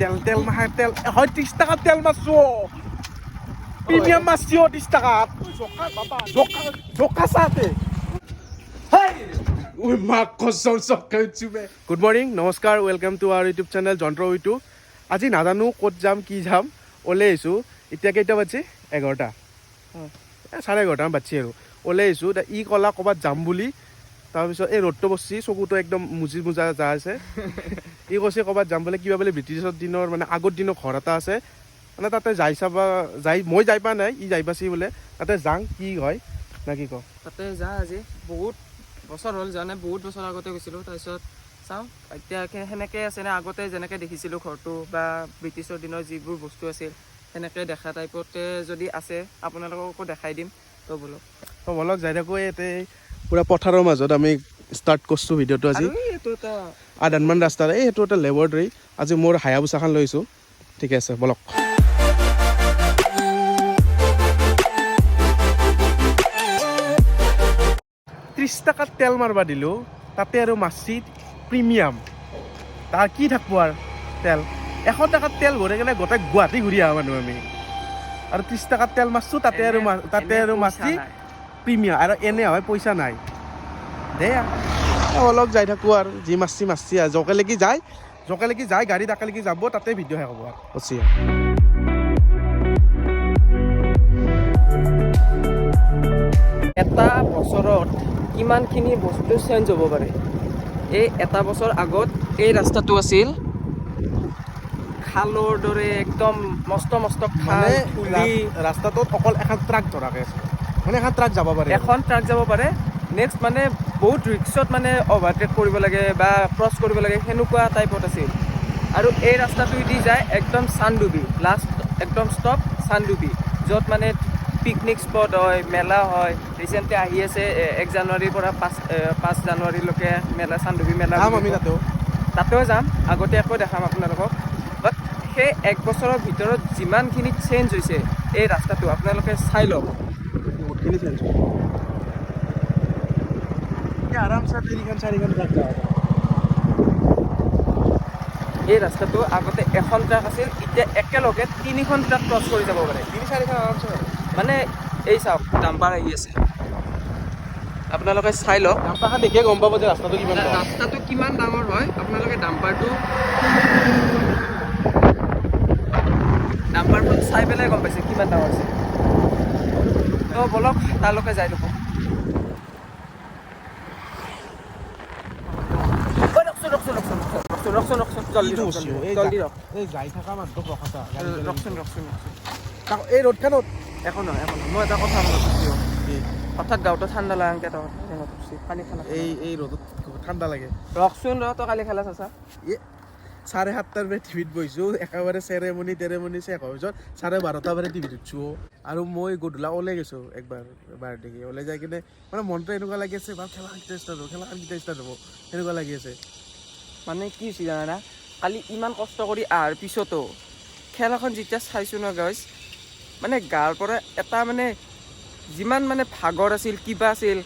তেল তেল মাখা তেল হয় 30 টাকা তেল মাৰছো, প্ৰিমিয়াম মাৰছো 30 টাকা। জোকা সাথে গুড মৰ্ণিং, নমস্কাৰ, welcome to our YouTube channel যন্ত্ৰ উইটু। আজি নাজানো ক'ত যাম কি যাম, ওলাই আহিছোঁ। এতিয়া কেইটা বাজছে? 11টা, 11:30মান বাজছে আৰু। ওলাই আহিছোঁ। এতিয়া ই ক'লা ক'ৰবাত যাম বুলি, তাৰপিছত এই ৰ'দটো বসছি, চকুটো একদম মুজি মুজা যা আছে। ই কৈছে ক'ৰবাত যাম বোলে, কিবা বোলে ব্ৰিটিছৰ দিনৰ মানে আগৰ দিনৰ ঘৰ এটা আছে মানে, তাতে যাই চাবা যাই, মই যাই পোৱা নাই, ই যাই পাইছি বোলে, তাতে যাং কি হয় না কি কওঁ। তাতে যা, আজি বহুত বছৰ হ'ল যোৱা নাই, বহুত বছৰ আগতে গৈছিলোঁ। তাৰপিছত চাওঁ এতিয়া সেনেকৈ আছে নে আগতে যেনেকৈ দেখিছিলোঁ ঘৰটো বা ব্ৰিটিছৰ দিনৰ যিবোৰ বস্তু আছিল সেনেকৈ দেখা টাইপতে যদি আছে আপোনালোককো দেখাই দিম। তো ব'লক। তো বলক যাই থাকোঁ। ইয়াতে পূৰা পথাৰৰ মাজত আমি ষ্টাৰ্ট কৰিছোঁ ভিডিঅ'টো আজি। আৰু এইটো এটা আধানমান ৰাস্তাত এই সেইটো এটা লেবৰেটৰী। আজি মোৰ হায়াবুচাখন লৈছোঁ। ঠিকে আছে, বলক। 30 টাকাত তেল মাৰবা দিলোঁ, তাতে আৰু মাছি প্ৰিমিয়াম, তাৰ কি থাকব আৰু তেল। 100 টাকাত তেল ভৰাই কিনে গোটেই গুৱাহাটী ঘূৰি আহা মানুহ আমি, আৰু 30 টাকাত তেল মাৰছোঁ তাতে আৰু তাতে এনে আৰু পইচা মাছি নাই। প্ৰিমিয়াম আৰু এনে হয় পইচা নাই দে অলপ যাই থাকোঁ আৰু যি মাৰছি মাৰছি আৰু যকেলেকি যায় যকেলেকি যায় গাড়ী তাকেলেকি যাব, তাতে ভিডিঅ' শেষ হ'ব আৰু বছি। এটা বছৰত কিমানখিনি বস্তু চেঞ্জ হ'ব পাৰে। এই এটা বছৰ আগত এই ৰাস্তাটো আছিল খালৰ দৰে, একদম মস্ত মস্ত খাল, মানে ধূলি। ৰাস্তাটোত অকল এখন ট্ৰাক ধৰাকে আছে, মানে এখন ট্ৰাক যাব পাৰে, এখন ট্ৰাক যাব পাৰে। নেক্সট মানে বহুত ৰিক্সত মানে অভাৰটেক কৰিব লাগে বা ক্ৰছ কৰিব লাগে, সেনেকুৱা টাইপত আছিল। আৰু এই ৰাস্তাটোৱেদি যায় একদম চান্দুবি, লাষ্ট একদম ষ্টপ চান্দুবি, য'ত মানে পিকনিক স্পট হয়, মেলা হয়। ৰিচেণ্টলি আহি আছে 1 জানুৱাৰীৰ পৰা 5 জানুৱাৰীলৈকে মেলা, চান্দুবি মেলা যাম বুলি আমি কয়। তাতেও তাতেও যাম, আগতীয়াকৈ দেখাম আপোনালোকক। বাট সেই এক বছৰৰ ভিতৰত যিমানখিনি চেঞ্জ হৈছে এই ৰাস্তাটো আপোনালোকে চাই লওক। বহুতখিনি চেঞ্জ হ'ল। এতিয়া আৰামছে 3খন 4খন ট্ৰাক যাব পাৰে। এই ৰাস্তাটো আগতে এখন ট্ৰাক আছিল, এতিয়া একেলগে 3খন ট্ৰাক ক্ৰছ কৰি যাব পাৰে। 3-4খন আৰামছে যাব। মানে এই চাওক ডাম্পাৰ আহি আছে, আপোনালোকে চাই লওক। ডাম্পাৰখন দেখিয়ে গম পাব যে ৰাস্তাটো কিমান দ। ৰাস্তাটো কিমান ডাঙৰ হয়। আপোনালোকে ডাম্পাৰখন চাই পেলাই গম পাইছে কিমান ডাঙৰ আছে। তো বলক তালৈকে যাই থাকোঁ। ঐ, ৰখচোন, ৰখচোন, ৰখচোন, ৰখচোন, ৰখচোন, ৰখচোন, জলদি কিটো ৰখ, বস্তু? এই জলদি ৰখ। এই যাই থকা মানুহটোক ৰখাছা। ৰখচোন, ৰখচোন, ৰখচোন। এই ৰ'দখনত একো নহয়, একো নহয়। মই এটা কথা মনত পৰিছে। হঠাৎ গাঁৱতো ঠাণ্ডা লাগাংকে এটা কথা মনত পৰিছে। কালি খেলা। এই ৰ'দত খুব ঠাণ্ডা লাগে। ৰখচোন ৰ, তই কালি খেলা চাচা। এ 7:30টাৰ পৰা টিভিত বহিছোঁ, একেবাৰে চেৰেমনি তেৰেমনি শেষ হোৱাৰ পিছত 12:30 বাৰে টিভিত উঠছোঁ। আৰু মই গধূলা ওলাই গৈছোঁ একবাৰ বাৰ দেখি ওলাই যাই কিনে মানে মনটো এনেকুৱা লাগি আছে, বা খেলাখন কেতিয়া ষ্টাৰ্ট হ'ব, খেলাখন কেতিয়া ষ্টাৰ্ট হ'ব, সেনেকুৱা লাগি আছে। মানে কি হৈছে জানা, কালি ইমান কষ্ট কৰি অহাৰ পিছতো খেলখন যেতিয়া চাইছোঁ ন গাইজ, মানে গাৰ পৰা এটা মানে যিমান মানে ভাগৰ আছিল কিবা আছিল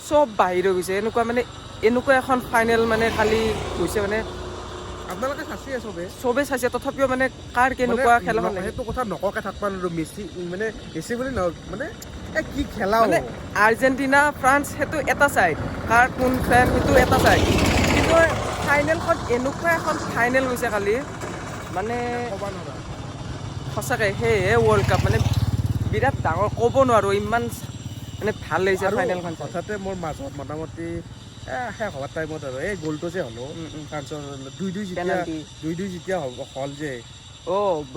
চব বাহিৰ হৈ গৈছে। এনেকুৱা মানে এনেকুৱা এখন ফাইনেল মানে কালি হৈছে, মানে আপোনালোকে চাইছে চবে, চবে চাইছে, তথাপিও মানে কাৰ কেনেকুৱা মানে খেলখন লাগিছে। সেইটো কথা নককে থাকিব নোৱাৰো। মেচি মানে মেচি বুলি নহয়, মানে এ কি খেলা মানে আৰ্জেণ্টিনা ফ্ৰান্স সেইটো এটা চাইড, কাৰ কোন ফেন সেইটো এটা চাইড, কিন্তু ফাইনেলখন এনেকুৱা এখন ফাইনেল হৈছে কালি, মানে ক'ব নোৱাৰা। সঁচাকৈ সেয়েহে ৱৰ্ল্ড কাপ মানে বিৰাট ডাঙৰ, ক'ব নোৱাৰোঁ, ইমান মানে ভাল লাগিছে আৰু ফাইনেলখন চাই। হঠাতে মোৰ মাজত মোটামুটি শেষ হোৱাৰ টাইমত আৰু এই গ'লটো যে হ'লো ফ্ৰান্সৰ 2-2 যেতিয়া পেনাল্টি। 2-2 যেতিয়া হ'ল যে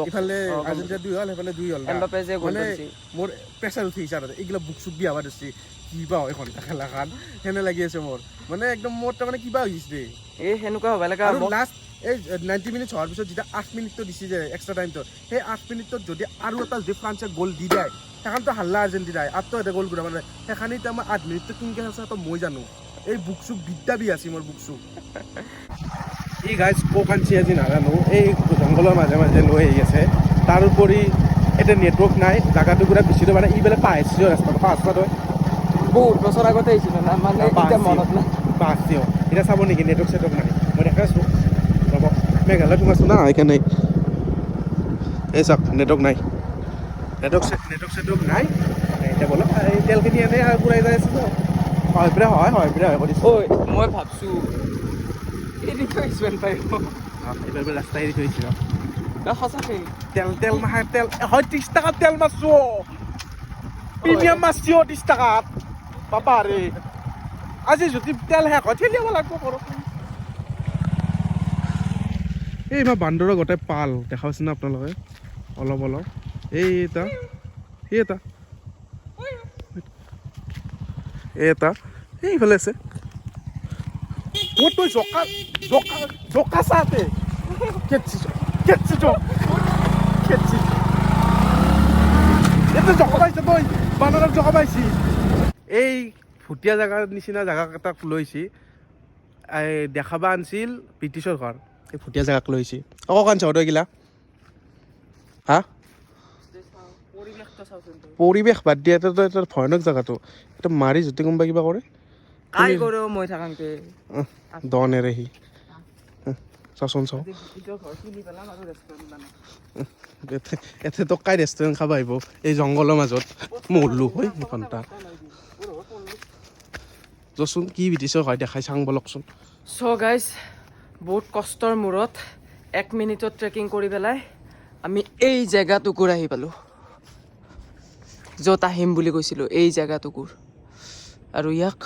ইফালে আৰ্জেণ্টিনা 2 হ'ল, সেইফালে 2 হ'ল না। এমবাপে যে গ'ল মানে দিছে। মোৰ প্ৰেছাৰ উঠি আহিছে আৰু এইগিলা বুক চুক বিয়া ধৰছি, কিবা হয় ঘণ্টা খেলাখন সেনে লাগি আছে মোৰ, মানে একদম মোৰ তাৰমানে কিবা হৈছে দেই। এই সেনেকুৱা হ'ব লাগে। আৰু লাষ্ট এই 90 মিনিট হোৱাৰ পিছত যেতিয়া 8 মিনিটটো দিছে যে এক্সট্ৰা টাইমটো, সেই 8 মিনিটত যদি আৰু এটা যদি ফ্ৰান্সে গ'ল দি দিয়ে, সেইখনতো হাল্লা আৰ্জেণ্টিনাই আৰু এটা গ'ল ঘূৰাব নোৱাৰে। সেইখানি এতিয়া মই 8 মিনিটটো কেনেকৈ খেলছে সেইটো মই জানো। এই বুক চুক বিদ্যা বি আছে মোৰ বুক চুক। এই গাইজ ক'ক আনছি আজি নাজানো, এই জংঘলৰ মাজে মাজে লৈ আহি আছে। তাৰোপৰি এতিয়া নেটৱৰ্ক নাই, জাগাটো পুৰা বেছি মানে ইফালে পাহাৰছিও ৰাস্তাটো পাহাৰছত হয়। বহুত বছৰ আগতে আহিছিলো না, মানে এতিয়া মনত নাই। পাহাৰছিও এতিয়া চাব নেকি নেটৱৰ্ক চেটৱৰ্ক নাই, মই দেখাই আছোঁ ৰ'ব। মেঘালয়ত সোমাইছোঁ না, সেইকাৰণে। এই চাওক, নেটৱৰ্ক নাই, নেটৱৰ্ক নেটৱৰ্ক চেটৱৰ্ক নাই। এতিয়া ব'লক, এই তেলখিনি এনেই পুৰাই যাই আছে ন। হয় পেলাই, হয় হয় পেলাই হয় কৰিছোঁ। ঐ, মই ভাবছো এৰি থৈ আহিছো এন পাই। এইবাৰ বোলে ৰাস্তা এৰি থৈ আহিছোঁ। সঁচাকে। তেল তেল মাখা তেল হয়, 30 টকাত তেল মাৰছো, প্ৰিমিয়াম মাৰছো 30 টকাত। বাবা ৰে, আজি যদি তেল শেষ হয় ঠেলিয়াব লাগিব ঘৰত। এই ইমান বান্দৰৰ গোটেই পাল দেখা পাইছে ন আপোনালোকে? অলপ অলপ এই এটা, এই এটা, এই এটা, এই ইফালে আছে। ক'ত তই জকা জকা জকা চাতে কেটছি কেটছি কেটছি। এইটো জকা পাইছে, তই বান্দৰক জকা পাইছি। এই ভুটীয়া জেগাৰ নিচিনা জেগা এটাক লৈছি, এই দেখাবা আনছিল ব্ৰিটিছৰ ঘৰ। এই ভুটীয়া জেগাক লৈছি। অ কাঞ্চ তই গিলা হা। পৰিৱেশটো চাওচোন তই। পৰিৱেশ বাদ দিয়া, এটা এটা ভয়ানক জেগাটো। এটা মাৰি যদি কোনোবা কিবা কৰে। কাই কৰে মই থাকাংকে। দ নেৰে সি। চাচোন চাওঁ। নিজৰ ঘৰ কিনি পেলাম আৰু ৰেষ্টুৰেণ্ট বনাম। ইয়াতে তোক কাই ৰেষ্টুৰেণ্ট খাব আহিব এই জংঘলৰ মাজত? মৰলো হয় ঘণ্টা। যচোন, কি ব্ৰিটিছৰ হয় দেখাই চাং বলকচোন। চ' গাইজ, বহুত কষ্টৰ মূৰত 1 মিনিটত ট্ৰেকিং কৰি পেলাই আমি এই জেগাটুকুৰ আহি পালোঁ, য'ত আহিম বুলি কৈছিলোঁ, এই জেগাটুকুৰ। আৰু ইয়াক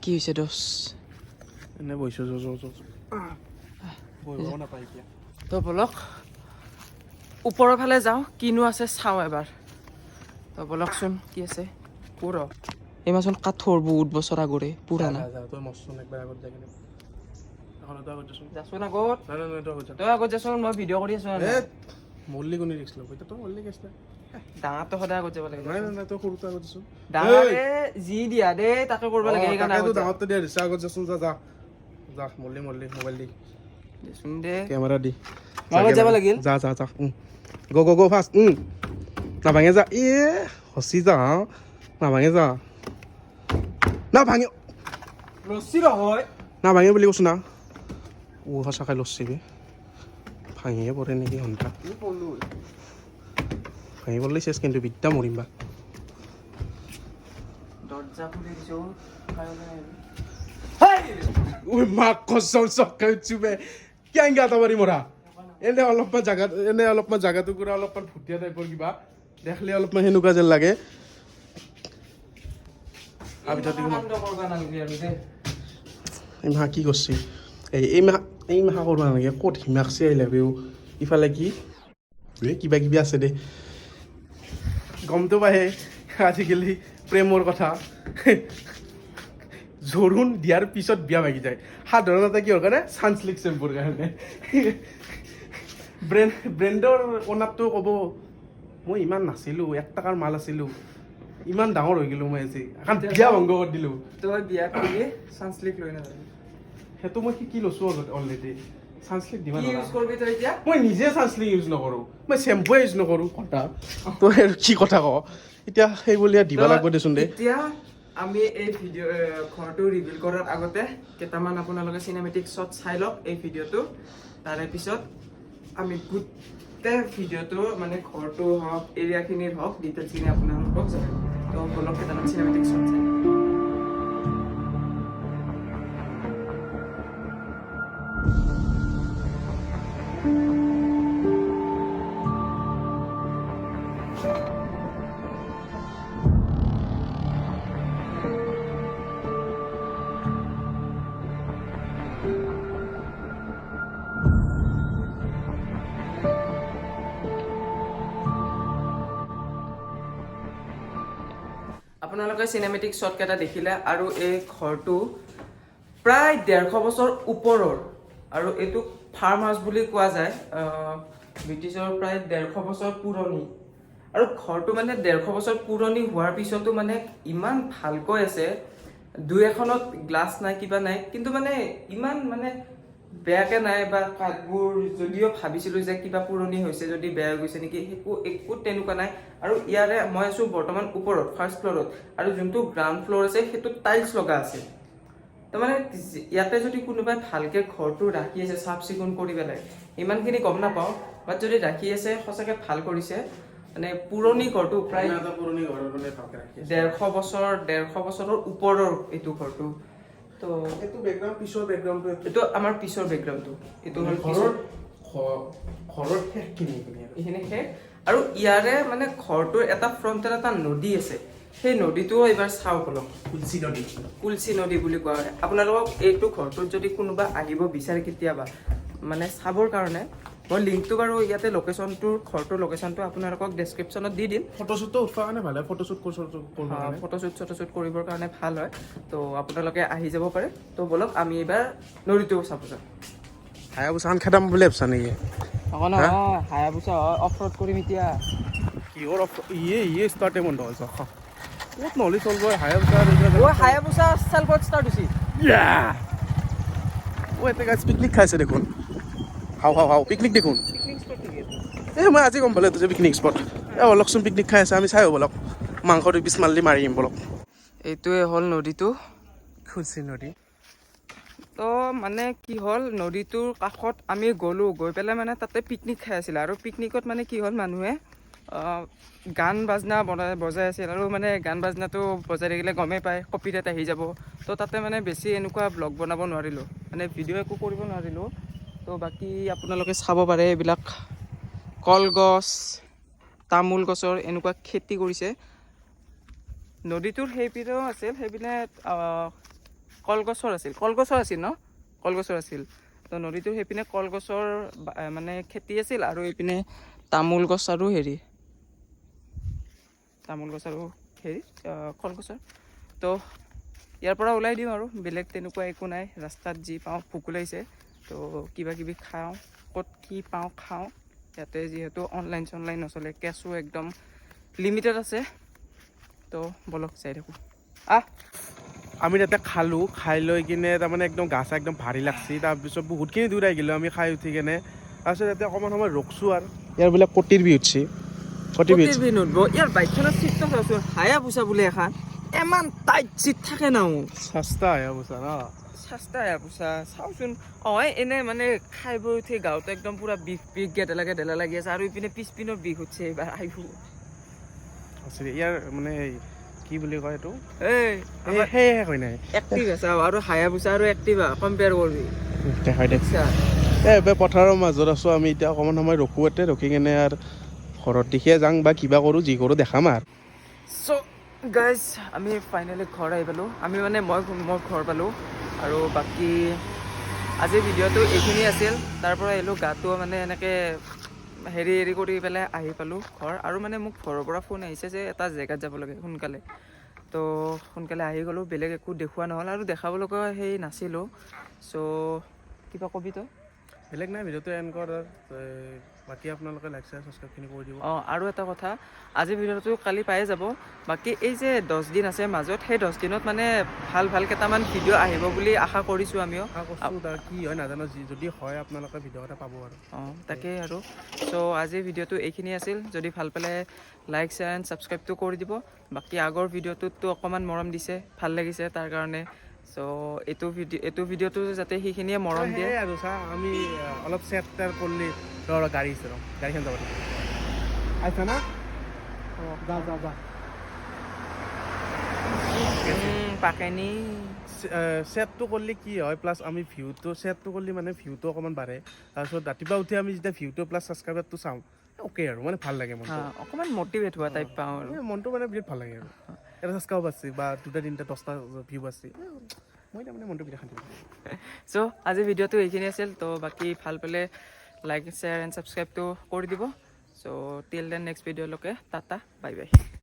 কি হৈছে দোষ? এনে বহিছোঁ। যো যো যো, বহিব নাপায় এতিয়া। তো ব'লক, ওপৰৰ ফালে যাওঁ, কিনো আছে চাওঁ এবাৰ। তো ব'লকচোন, কি আছে পুৰ এইমাচোন কাঠৰ, বহুত বছৰ আগৰে পুৰাণা। যা, তই মৰচোন একবাৰ আগত যাই কিনে। এখন তই আগত যাচোন। যাচোন আগত। নাই নাই নাই, তই আগত যা। তই আগত যাচোন, মই ভিডিঅ' কৰি আছো। এ মৰলি কোনে ৰিক্স ল'ব এতিয়া? তই মৰলি কেছ নাই। ডাঙৰটো সদায় আগত যাব লাগে। নাই নাই নাই, তই সৰুটো আগত যাচোন। ডাঙৰে যি দিয়া দেই তাকে কৰিব লাগে, সেইকাৰণে তাকেতো। আগত যা। ডাঙৰটো দিয়া দিছে, আগত যাচোন, যা যা যা। মৰলি মৰলি, মোবাইল দি। দেচোন দে। কেমেৰা দি। মই আগত যাব লাগিল? যা যা যা, গ গ গ ফাষ্ট। নাভাঙে যা, এ হচি যা, নাভাঙে যা, নাভাঙে। ৰছী নহয়। নাভাঙে বুলি কৈছো না। ও সঁচাকৈ লচ্ছি বে, ভাঙিয়ে পৰে নেকি ঘণ্টা? ভাঙি পৰিলে চেচ কিন্তু, বিদ্যা মৰিম বা। দৰ্জা খুলি দিছো। ঐ মাক কচম, চক্কা উঠছো বে। কেংগা এটা মাৰি মৰা। এনে অলপমান জাগা, এনে অলপমান জাগাটো পুৰা অলপমান ভুটীয়া টাইপৰ কিবা দেখলে অলপমান সেনেকুৱা যেন লাগে। আৰু ভিতৰত দিওঁ। কৰিব নালাগে আৰু দে। এই মাহা কি কৰছি? এই এই মাহ, এই মাহা কৰিব নালাগে। ক'ত হিমাকচি আহি লাগেও। ইফালে কি এই কিবা কিবি আছে দে। গমটো পাহে আজিকালি প্ৰেমৰ কথা জোৰোণ দিয়াৰ পিছত বিয়া ভাগি যায় সাধাৰণতে। কিহৰ কাৰণে? চানচিল্ক চেম্পুৰ কাৰণে। ব্ৰেণ্ডৰ অনাৰটো ক'ব, মই ইমান নাছিলোঁ, 1 টকাৰ মাল আছিলোঁ, ইমান ডাঙৰ হৈ গ'লোঁ মই আজি, এখন বিয়া ভংগ কৰি দিলোঁ। তই বিয়া কৰিলি চানচিল্ক লৈ নাযাবি। সেইটো মই শিকি লৈছোঁ অলৰেডি, চানচিল্ক দিব কি নোৱাৰা। ইউজ কৰিবি তই এতিয়া? মই নিজে চানচিল্ক ইউজ নকৰোঁ, মই চেম্পুৱে ইউজ নকৰোঁ। কথা তই আৰু কি কথা ক এতিয়া? সেই বুলি আৰু দিব লাগিব দেচোন দে। এতিয়া আমি এই ভিডিঅ' ঘৰটো ৰিভিল কৰাৰ আগতে কেইটামান আপোনালোকে চিনেমেটিক শ্বট চাই লওক এই ভিডিঅ'টো। তাৰে পিছত আমি গোটেই ভিডিঅ'টো মানে ঘৰটো হওক, এৰিয়াখিনিৰ হওক, ডিটেইলছখিনি আপোনালোকক জনাম। তো ব'লক, কেইটামান চিনেমেটিক শ্বট চাই লওক। আপোনালোকে চিনেমেটিক শ্বট কেইটা দেখিলে। আৰু এই ঘৰটো প্ৰায় 150 বছৰ ওপৰৰ আৰু এইটোক ফাৰ্ম হাউচ বুলি কোৱা যায়। ব্ৰিটিছৰ প্ৰায় 150 বছৰ পুৰণি। আৰু ঘৰটো মানে 150 বছৰ পুৰণি হোৱাৰ পিছতো মানে ইমান ভালকৈ আছে। দুই এখনত গ্লাছ নাই, কিবা নাই, কিন্তু মানে ইমান মানে বেয়াকে নাই বা কাঠবোৰ যদিও ভাবিছিলোঁ যে কিবা পুৰণি হৈছে যদি বেয়া হৈ গৈছে নেকি, একো একো তেনেকুৱা নাই। আৰু ইয়াৰে মই আছোঁ বৰ্তমান ওপৰত ফাৰ্ষ্ট ফ্ল'ৰত আৰু যোনটো গ্ৰাউণ্ড ফ্ল'ৰ আছে সেইটো টাইলছ লগা আছে। তাৰমানে ইয়াতে যদি কোনোবাই ভালকে ঘৰটো ৰাখি আছে, চাফ চিকুণ কৰি পেলাই, ইমানখিনি গম নাপাওঁ, বাট যদি ৰাখি আছে, সঁচাকে ভাল কৰিছে। মানে পুৰণি ঘৰটো প্ৰায় এটা পুৰণি ঘৰৰ মানে ভালকে ৰাখি আছে। 150 বছৰ, 150 বছৰৰ ওপৰৰ এইটো ঘৰটো। তো এইটো বেকগ্ৰাউণ্ড, পিছৰ বেকগ্ৰাউণ্ডটো। এইটো আমাৰ পিছৰ বেকগ্ৰাউণ্ডটো। এইটো হ'ল ঘৰৰ পিছৰ ঘৰৰ শেষখিনি এইখিনি আৰু। এইখিনি শেষ। আৰু ইয়াৰে মানে ঘৰটোৰ এটা ফ্ৰণ্টত এটা নদী আছে, সেই নদীটোও এইবাৰ চাওঁ বলক। তুলসী নদী। কুলচি নদী বুলি কোৱা হয়। আপোনালোকক এইটো ঘৰটোত যদি কোনোবা আহিব বিচাৰে কেতিয়াবা মানে চাবৰ কাৰণে, মই লিংকটো বাৰু ইয়াতে লোকেশ্যনটোৰ, ঘৰটোৰ লোকেশ্যনটো আপোনালোকক ডেছক্ৰিপশ্যনত দি দিম। ফটোশ্বুটটো উঠোৱাৰ কাৰণে ভাল হয়, ফটোশ্বুট কৰিব কাৰণে। ফটোশ্বুট চটোশ্বুট কৰিবৰ কাৰণে ভাল হয়। তো আপোনালোকে আহি যাব পাৰে। তো ব'লক, আমি এইবাৰ নদীটো চাব যাওঁ। হায়াবুচাখন খেদাম বুলি ভাবছা নেকি? আকৌ নহয়, হায়াবুচা অফ ৰোড কৰিম এতিয়া। কিহৰ অফ? ইয়ে ইয়ে ষ্টাৰ্টে বন্ধ হৈছে। ক'ত নহ'লে চলব হায়াবুচা? ঐ, হায়াবুচা চাল ক'ত ষ্টাৰ্ট হৈছে? অ', এতে গাইজ পিকনিক খাইছে দেখোন। হাও হাও হাও, পিকনিক দেখোন। পিকনিক স্পট নেকি? এই মই আজি গম পালোঁ এইটো যে পিকনিক স্পট। এই অলপচোন পিকনিক খাই আছে, আমি চাই বলক। মাংস 2 পিচ মাৰিলি মাৰি আহিম বলক। এইটোৱে হ'ল নদীটো। খুচি নদী। তো মানে কি হ'ল, নদীটোৰ কাষত আমি গ'লোঁ, গৈ পেলাই মানে তাতে পিকনিক খাই আছিলে। আৰু পিকনিকত মানে কি হ'ল, মানুহে গান বাজনা বনাই বজাই আছিল। আৰু মানে গান বাজনাটো বজাই থাকিলে গমেই পায়, কপিৰাইট আহি যাব। তো তাতে মানে বেছি এনেকুৱা ব্লগ বনাব নোৱাৰিলোঁ, মানে ভিডিঅ' একো কৰিব নোৱাৰিলোঁ। তো বাকী আপোনালোকে চাব পাৰে, এইবিলাক কলগছ, তামোল গছৰ এনেকুৱা খেতি কৰিছে। নদীটোৰ সেইপিনেও আছিল, সেইপিনে কলগছৰ আছিল, কলগছৰ আছিল ন, কলগছৰ আছিল। তো নদীটোৰ সেইপিনে কলগছৰ মানে খেতি আছিল আৰু এইপিনে তামোল গছ আৰু হেৰি, তামোল গছ আৰু হেৰি কলগছৰ। তো ইয়াৰ পৰা ওলাই দিওঁ আৰু বেলেগ তেনেকুৱা একো নাই। ৰাস্তাত যি পাওঁ, ভোকো লাগিছে, তো কিবা কিবি খাওঁ, ক'ত কি পাওঁ খাওঁ। ইয়াতে যিহেতু অনলাইন চনলাইন নচলে, কেছো একদম লিমিটেড আছে। তো বলক, যাই থাকোঁ। আহ। আমি তাতে খালোঁ, খাই লৈ কিনে তাৰমানে একদম গা চা একদম ভাৰী লাগছি। তাৰপিছত বহুতখিনি দূৰ আহি গ'লোঁ আমি খাই উঠি কেনে। তাৰপিছত তাতে অকণমান সময় ৰখছোঁ। আৰু ইয়াৰ বোলে কটিৰ বিহু উঠছি, কটি বিহু। কটিৰ বিহু নুঠব। ইয়াৰ বাইকখনৰ চিটটো চাওচোন, হায়াবুচা বোলে এখন ইমান টাইট চিট থাকে ন? সস্তা হায়াবুচা ন। সস্তা হায়াবুচা চাওচোন। অঁ, এনে মানে খাই বৈ উঠি গাঁৱতে একদম পুৰা বিষ বিষ গেদেলা গেদেলা লাগি আছে। আৰু ইপিনে পিছপিনৰ বিষ উঠছে এইবাৰ আহিব। আছে ইয়াৰ মানে কি বুলি কয় এইটো? এই সেয়ে কয় নাই। এক্টিভা চাওঁ আৰু হায়াবুচা আৰু এক্টিভা কম্পেয়াৰ কৰবি? দেখাই দে। আচ্ছা। এই এবাৰ পথাৰৰ মাজত আছোঁ আমি এতিয়া। অকণমান সময় ৰখোঁ ইয়াতে, ৰখি কেনে আৰু ঘৰত দিশে যাওঁ বা কিবা কৰোঁ, যি কৰোঁ দেখাম আৰু। চ' গাইজ, আমি ফাইনেলি ঘৰ আহি পালোঁ। আমি মানে মই মই ঘৰ পালোঁ। আৰু বাকী আজিৰ ভিডিঅ'টো এইখিনি আছিল। তাৰ পৰা আহিলোঁ, গাটো মানে এনেকৈ হেৰি হেৰি কৰি পেলাই আহি পালোঁ ঘৰ। আৰু মানে মোক ঘৰৰ পৰা ফোন আহিছে যে এটা জেগাত যাব লাগে সোনকালে, তো সোনকালে আহি গ'লোঁ। বেলেগ একো দেখুওৱা নহ'ল আৰু দেখাব লগা সেই নাছিলোঁ। চ' কিবা কবি তই? বেলেগ নাই, ভিডিঅ'টো এণ্ড কৰ আৰু। বাকী আপোনালোকে লাইক, শ্বেয়াৰ, ছাবস্ক্ৰাইবখিনি কৰি দিব। অঁ, আৰু এটা কথা, আজিৰ ভিডিঅ'টো কালি পায়ে যাব। বাকী এই যে 10 দিন আছে মাজত, সেই 10 দিনত মানে ভাল ভাল কেইটামান ভিডিঅ' আহিব বুলি আশা কৰিছোঁ আমিও। আশা কৰিছোঁ, তাৰ কি হয় নাজানো, যি যদি হয় আপোনালোকে ভিডিঅ' এটা পাব আৰু। অঁ, তাকেই আৰু। চ' আজিৰ ভিডিঅ'টো এইখিনি আছিল। যদি ভাল পালে লাইক, শ্বেয়াৰ এণ্ড ছাবস্ক্ৰাইবটো কৰি দিব। বাকী আগৰ ভিডিঅ'টোততো অকণমান মৰম দিছে, ভাল লাগিছে তাৰ কাৰণে। চ' এইটো ভিডিঅ'টো যাতে সেইখিনিয়ে মৰম দিয়ে। সেয়াই আৰু চা, আমি অলপ চেট টেৰ কৰিলি। ৰ ৰ, গাড়ী আছে, ৰ, গাড়ীখন যাব দে। আচ্ছা না, যা যা যা। পাকেনি। চেটটো কৰিলে কি হয়, প্লাছ আমি ভিউটো চেটটো কৰিলে মানে ভিউটো অকণমান বাঢ়ে। তাৰপিছত ৰাতিপুৱা উঠি আমি যেতিয়া ভিউটো প্লাছ ছাবস্ক্ৰাইবাৰটো চাওঁ, অ'কে আৰু মানে ভাল লাগে মনটো। অকণমান মটিভেট হোৱা টাইপ পাওঁ আৰু। এই মনটো মানে বিৰাট ভাল লাগে আৰু এটা ছাবস্ক্ৰাইব আছে বা দুটা, তিনিটা, 10টা ভিউ আছে, মই তাৰমানে মনটো বিৰাট শান্তি পাওঁ। চ' আজিৰ ভিডিঅ'টো এইখিনি আছিল। তো বাকী ভাল পালে লাইক, শ্বেয়াৰ এণ্ড ছাবস্ক্ৰাইবটো কৰি দিব। চ' টিল then, next ভিডিঅ'লৈকে, tata, bye bye.